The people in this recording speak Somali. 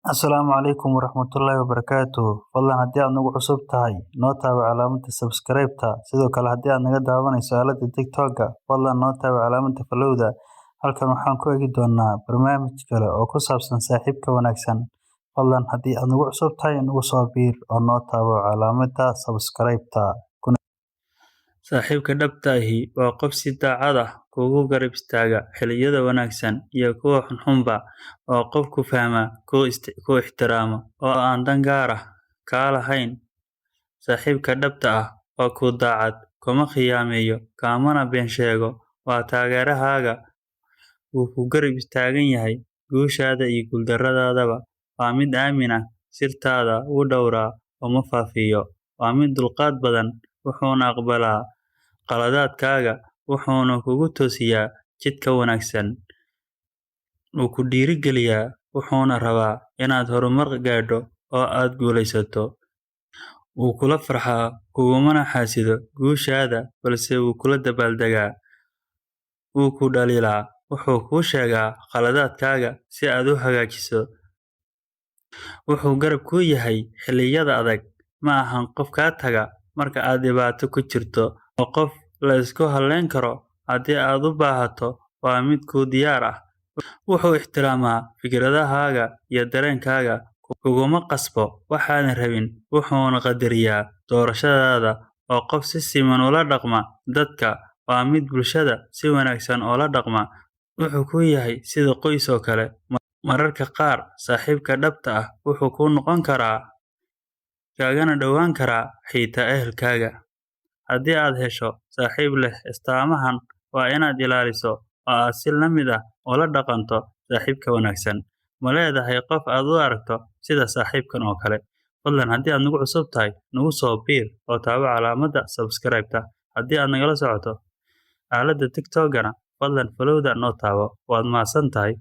Asalaamu calaykum waraxmatullaahi wabarakaatuh. Fadlan haddii aad nagu cusub tahay, noo taabo calaamadda subscribe-ta. Sidoo kale haddii aad naga daawanayso aaladda TikTok-ga, fadlan noo taabo calaamadda follow-da. Halkan waxaan ku eegi doonaa barnaamij kale oo ku saabsan saaxiibka wanaagsan. Fadlan haddii aad nagu cusub tahay, nagu soo biir oo noo taabo calaamadda subscribe-ta. Saaxiibka dhabta ahi waa qof si daacad ah kuugu garab istaaga xilliyada wanaagsan iyo kuwa xunxunba. Waa qof ku fahma, ku ixtiraama, oo aan dan gaar ah kaa lahayn. Saaxiibka dhabta ah waa kuu daacad, kuma khiyaameeyo, kaamana been sheego. Waa taageerahaaga, wuu ku garab taagan yahay guushaada iyo guuldarradaadaba. Waa mid aamin ah, sirtaada wuu dhowraa oo ma faafiyo. Waa mid dulqaad badan, wuxuuna aqbalaa qaladaadkaaga, wuxuuna kugu toosiyaa jidka wanaagsan. Wuu ku dhiirrigeliyaa, wuxuuna rabaa inaad horumar gaadho oo aad guulaysato. Wuu kula farxaa, kugumana xasido guushaada, balse wuu kula dabaaldegaa. Wuu ku dhaliilaa, wuxuu kuu sheegaa khaladaadkaaga si aad u hagaajiso. Wuxuu garab kuu yahay xilliyada adag, ma ahan qof kaa taga marka aad dhibaato ku jirto. Waa qof la isku halleyn karo, haddii aad u baahato waa mid kuu diyaar ah. Wuxuu ixtiraamaa fikradahaaga iyo dareenkaaga, kuguma qasbo waxaadan rabin, wuxuuna qadariyaa doorashadaada. Waa qof si siman ula dhaqma dadka, waa mid bulshada si wanaagsan ula dhaqma. Wuxuu kuu yahay sida qoys oo kale. Mararka qaar, saaxiibka dhabta ah wuxuu kuu noqon karaa, kaagana dhowaan karaa xitaa ehelkaaga. Haddii aad hesho saaxiib leh astaamahan, waa inaad ilaaliso oo aad si la mid ah ula dhaqanto saaxiibka wanaagsan. Ma leedahay qof aad u aragto sida saaxiibkan oo kale? Fadlan haddii aad nagu cusub tahay, nagu soo biir oo taabo calaamadda subscribe-ta. Haddii aad nagala socoto aaladda TikTok-gana, fadlan follow-da noo taabo. Waad mahadsan tahay.